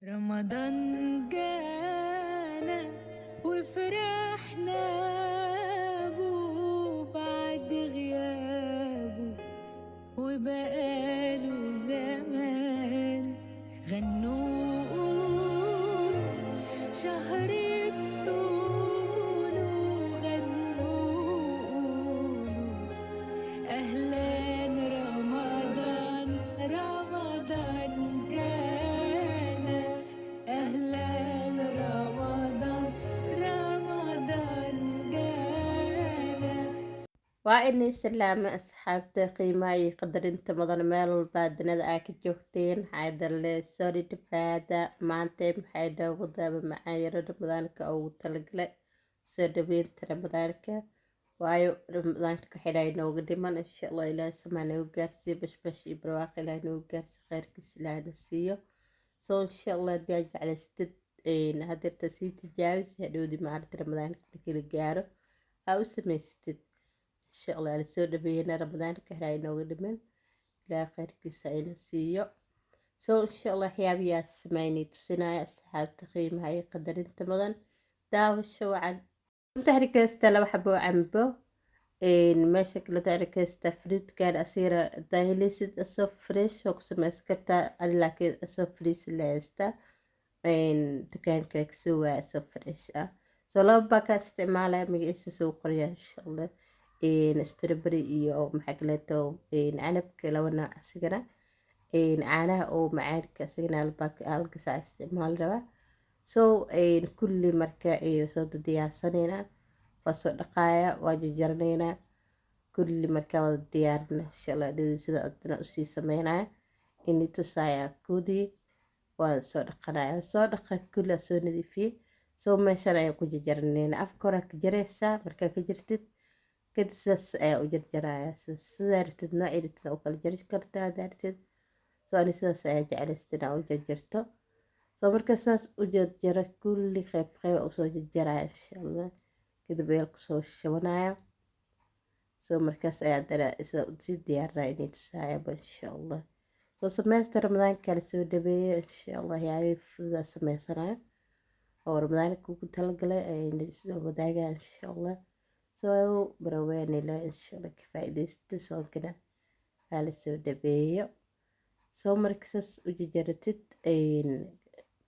رمضان جانا وفرحنا بو بعد غيابه وبقاله زمان. غنوا قولوا شهر بطوله، غنوا قولوا أهلا رمضان، رمضان جانا، أهلا رمضان، رمضان جانا. Waa inay salaama asxaabta qiimaha iyo qadarinta mudan meel walba dunida aa ka joogteen. Xaydale sorry dhawaada. Maanta maxay dhowada macaayiro Ramadaanka ugu talagalay soo dhaweynta Ramadaanka, waayo Ramadaanka xidhay nooga dhiman. Insha Allah Ilaahay samaa nagu gaarsiiyo, bashbash iyo barwaaqo Ilaahay nagu gaarsiiyo, khayrkiis Ilaahay na siiyo. So insha Allah haddii aad jeclaysatid, hadeerta sii tijaabis, hadhowdii maalinta Ramadaanka markii la gaaro aa u samaysatid. Insha Allah la soo dhaweeyana Ramadaanka xidhay nooga dhiman, Ilaahay khayrkiisa ayna siiyo. So insha Allah waxyaabayaa sameynay tusinaya asxaabta qiimaha iyo qadarinta mudan, daawasho wacan. Taxri kasta laba xabo cambo, meesha kale taxri kasta fruitkan asiira hadaa helaysid asoo fresh oo ku sameysan kartaa ani, laakiin asoo fresh la haystaa dukaanka kasoo waaya asoo fresh ah. So laba baa ka isticmaalaya, magaciisa soo qoraya insha Allah. Strawberry iyo maxaa kaleeto, canabka, laba nooc asigana. Caanaha oo macaanka asigana hal gasac isticmaal rabaa. So kulli marka soo diyaarsanaynaa, waa soo dhaqaaya, waa jarjaranaynaa kulli. Markaa wada diyaarina insha Allah dhidi sida adna usii sameynaya ini tusaaya. Koodii waan soo dhaqanaya, soo dhaqa kulli, soo nadiifiyey. So meeshan ayaan ku jarjaranaynaa. Afka hore ka jaraysaa, markaa ka jirtid kadib sidaas ayaa u jarjaraya. Sidaa rabtid noocii rabtid u kala jari kartaa hadaa rabtid. So ani sidaas ayaa jeclaystay inaan u jarjarto. So marka sidaas u jarjaro kulli, qeyb qeyb usoo jarjaraya insha Allah, kadib weel kusoo shubanaya. So markaas ayaa haddana sida usii diyaarinaya inay tusaayaba insha Allah. Soo sameysta Ramadaanka la soo dhaweeyo insha Allah. Waxyaabihii fududaa sameysanayo oo Ramadaanka ugu talagalay ayayna soo wadaagaa insha Allah. Soo baraweynila insha Allah, ka faa'iidaysta, soonkana aa la soo dhaweeyo. Soo marka saas u jarjaratid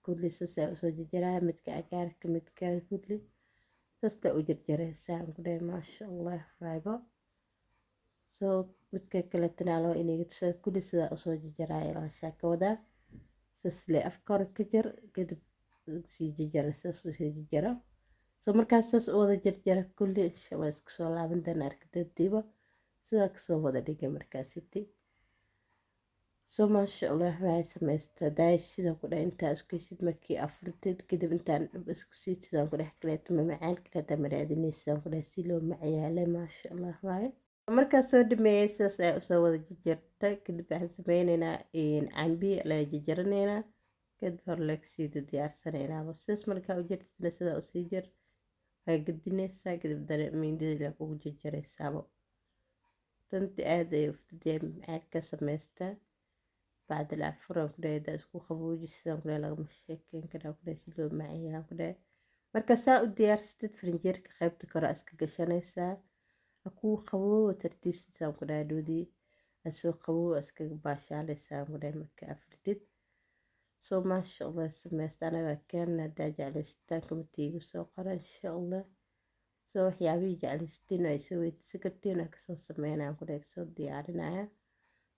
kulli, saas ayaa usoo jarjaraya, midka cagaarka, midka kulli saasta u jarjaraysaa aan ku dhahay, maasha Allah waaybo. So midka kaletana loo inaga tusaa kulli sidaa usoo jarjaraya ilaashaa ka wadaa. Saas le afka hore ka jar, kadib sii jarjara, sidaas usii jarjaro. So markaas saas u wada jarjara kulli, insha Allah isku soo laaban doona arkadadiiba sidaa kasoo wada dhigay markaasiti. So maasha Allah waxay samaystaa daayashida ku dhahay intaa isku heshid markii afurtid kadib, intaan dhab isku sii sidaan ku dhex kaleeto mamacaan kaleeta maraadinaysidaan ku dhahay si loo macyaalay, maasha Allah waaye. Markaas soo dhameeyay, sidaas ayaa usoo wada jarjartay. Kadib waxaan sameyneynaa cambiye la jarjaranaynaa, kadib hore lagasii diyaarsanaynaa. Sidaas markaa u jartidna, sidaa usii jar, waa gedinaysaa, kadib dana mindida la kugu jarjaraysaabo. Runtii aad ayay u fududahay macaanka samaystaa bacdal afur aan ku dhahay. Hadaa isku qabooji sidaan ku dhahay, lagama sheekeyn karaa ku dhahay si loo macayaa ku dhahay. Marka saa u diyaarsatid, farinjeerka qaybta kore iska gashanaysaa, ha kuu qaboobo tartiibsidaan ku dhahay. Dhoodii asoo qaboobo iskaga baashaalaysaa ku dhahay marka afurtid. So maasha Allah sameysta anaga keena. Hadaa jeclaysataan, comment-iga soo qora insha Allah. So waxyaabihii jeclaysatiin ay soo weydiisan kartiin, aan kasoo sameynaya ku dhahay, kasoo diyaarinaya.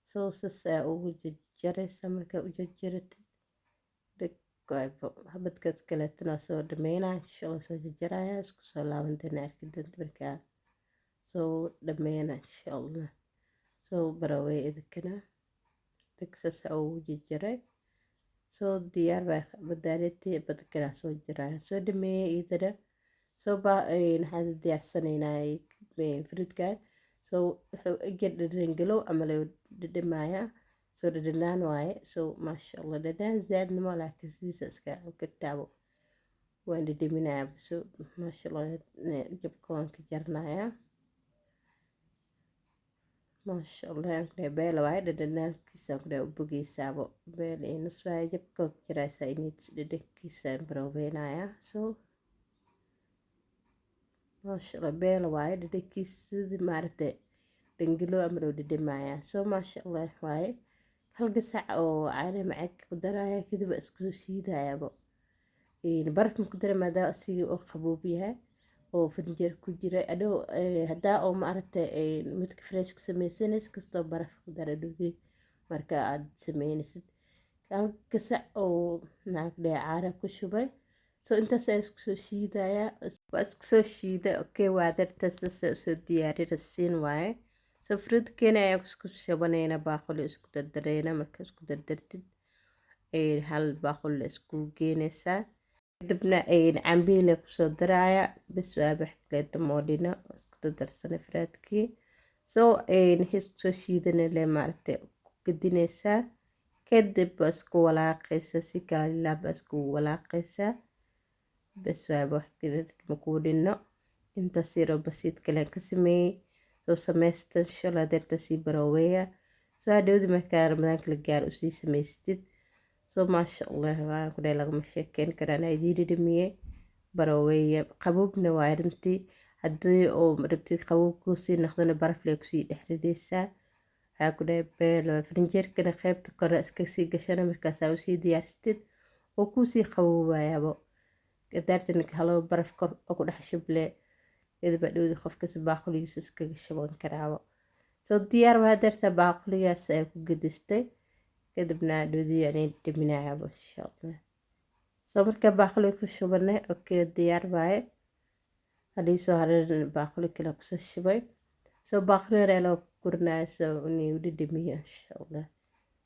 So sas ayaa ugu jarjaraysa. Markaa u jarjaratid habadkaas kaleetana soo dhameynaya insha Allah, soo jarjaraya, isku soo laaban doona arki doonta markaa soo dhameyna insha Allah. Soo barawey idinkana dhig, saas ugu jarjaray. Soo diyaar baa badaanetii badkana soo jaraya, soo dhameeyay iyadana. Soo baa waxaan diyaarsanaynaa fruitkan. So wuxuu egya dhadhan ama la dhadhamaya. Soo dhadhanaan waaye. So maasha Allah, dhadhan zaadna ma, laakiin sidiisa iska kartaabo waan dhadhaminayaa. So maasha Allah, jabka waan ka jarnayaa. Maasha Allah aan ku dhahay, beela waaye. Dhadhanaalkiisa aan ku dhahay u bogeysaabo. Beel iyo nus waaye, jabka ku jiraysaa inay dhadhankiisa aan baroobeynaya. So maasha Allah, beela waaye. Dhadhankiisa sidii maaragtay dhangilo ama loo dhadhamayaa. So maasha Allah waaye. Hal gasac oo caano macaanka ku daraya, kadib waa isku shiidayaabo. Baraf ma ku dara, maadaama asiga oo qaboob yahay oo farinjeer ku jira. Adhow haddaa oo maaragtay midka fresh ku sameysanaysa kastoo baraf ku dara dhowdii marka aad sameynaysid. Hal gasac oo, maxaan ku dhahay, caano ku shubay. So intaas ayaa isku soo shiidayaa, waa isku soo shiiday. Okay, waa darta sasa usoo diyaari rasiin waaye. So fruitkeena ayaa isku shubanayna, baaquli isku dardareyna. Marka isku dardartid, hal baaquli isku geynaysaa. Kadibna cambiile kusoo daraaya. Bas, waa wax kaleeto moodhina, isku dardarsana fruitkii. So wixii isku soo shiidana le maaragtay ku gedinaysaa. Kadib waa isku walaaqaysaa, si kala ilaab baa isku walaaqaysaa. Bas, waaba wax kaleeto makuu dhino. Intaas yaroo basiid kale ka sameeyey. Soo sameysta insha Allah, darta sii barooweya. Soo hadhowdi markaa Ramadaanka la gaaro usii samaystid. So maasha Allah waan ku dhahay, lagama sheekeyn karaa. Anaa idiin dhadhamiyey, barooweya. Qaboobna waa runtii. Haddii oo rabtid qaboob kusii noqdana, baraf lee kusii dhex ridaysaa. Waxaa ku dhahay beel. Farinjeerkana qaybta kore iska sii gashana, markaasaa usii diyaarsatid oo kuusii qaboobayaabo. Daartan haloo baraf kor oo ku dhex shuble iyadaba dhowdi qofkas baaquligiisa iskaga shuban karaabo. Soo diyaar waa darta, baaquligaas ayaa ku gedistay. Kadibna dhowdi yani dhaminayaabo insha Allah. Soo markaa baaquliga ku shubanay, okay, diyaar waaye. Hadii soo hareerin baaquli kale kusoo shubay. Soo baaquli yar ayaa loo gurinaya, soo inay u dhadhamiyo insha Allah.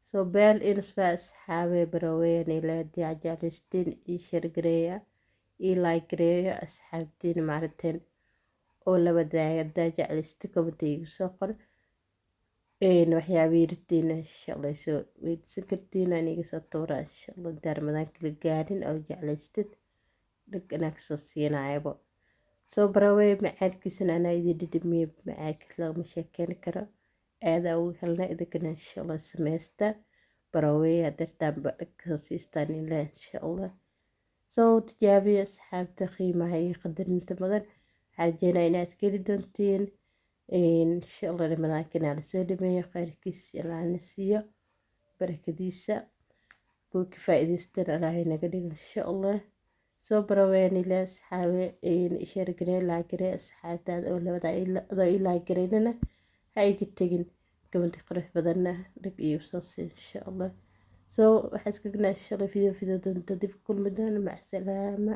Soo beel inusbaa asxaabe, barooweyan ila jeclaysteen, ii share gareeya, ii like gareeya, asxaabtiin maaragteen oo la wadaaga. Haddaa jeclaysta, comment igu soo qor waxyaabihii rabtiin insha Allah. Soo weydiisan kartiin, aniga soo tuura insha Allah. Intaan Ramadaanka la gaarin oo jeclaystid, dhag anaa kasoo siinayabo. Soo barawey, macaankiisana anaa idin dhadhamiye. Macaankiis lagama sheekeyn karo, aadaa ugu helna. Idinkana insha Allah sameysta, barawey dartaanba dhag kasoo siistaan ilaa insha Allah. Soo tijaabiya, asxaabta qiimaha iyo qadarinta mudan. Waxaan rajeynaya inaad ka heli doontiin insha Allah. Ramadaanka lasoo dhameeyo, khayrkiisa Allahna siiyo, barakadiisa kuwa ka faa'iidaystan Ilaahay naga dhigo insha Allah. Soo baraweyn ila asxaabe, share garee, like garee asxaabtaada oo labada adoo ii like gareynana ha iga tegin. Gabanti qurux badanna dhag iyo soo sii insha Allah. So waxaa iskagnaa insha Allah video doonta dib kulmi doona. Mac salaama.